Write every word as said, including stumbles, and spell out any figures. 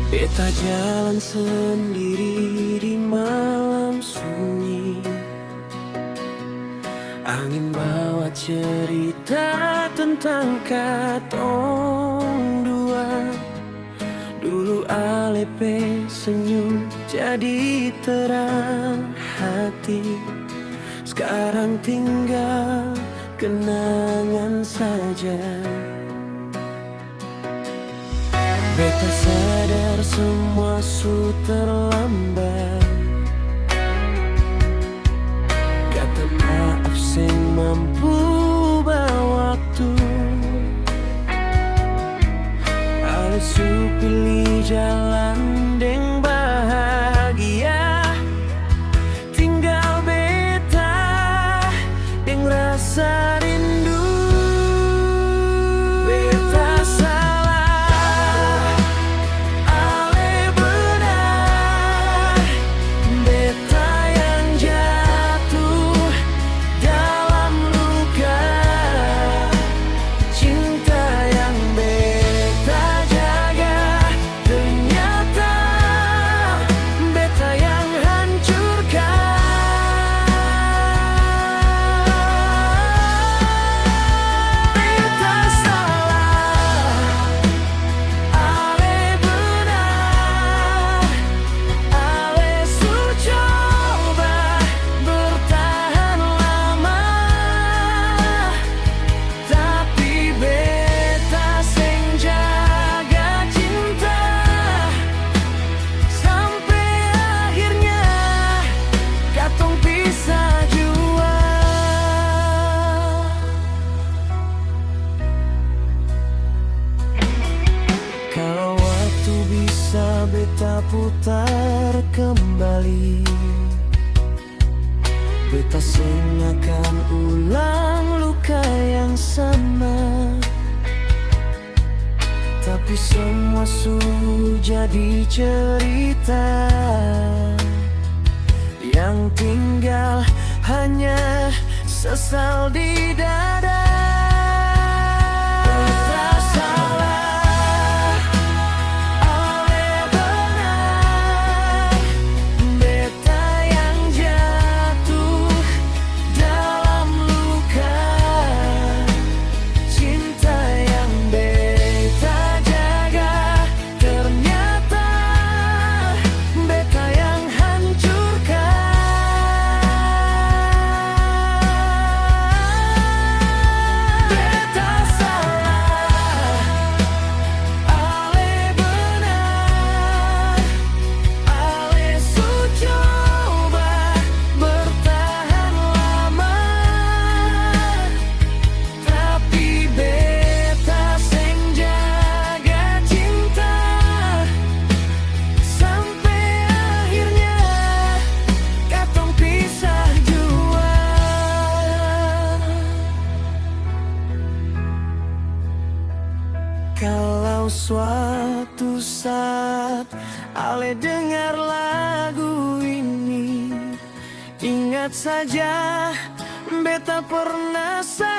Beta jalan sendiri di malam sunyi. Angin bawa cerita tentang katong dua. Dulu ale pe senyum jadi terang hati. Skarang tinggal kenangan saja. Beta sadar semua su terlambat. Kata maaf seng mampu ba waktu. Ale su pilih jalan deng bahagia. Tinggal beta deng rasa rindu. Beta salah, ale benar. Beta yang jatuh dalam luka. Cinta yang beta jaga, ternyata beta yang hancurkan. Beta salah, ale benar. Ale su coba bertahan lama. Tapi beta seng jaga cinta, sampe akhirnya katong pisah jua. Kalo waktu bisa beta putar kembali, beta seng akan ulang luka yang sama. Tapi semua su jadi cerita, yang tinggal hanya sesal di dada. Beta salah, ale benar. Beta yang jatuh dalam luka. Cinta yang beta jaga, ternyata beta yang hancurkan. Beta salah, ale benar. Ale su coba bertahan lama. Tapi beta seng jaga cinta, sampe akhirnya katong pisah jua. Kalau suatu saat ale dengar lagu ini, ingat saja beta pernah sa-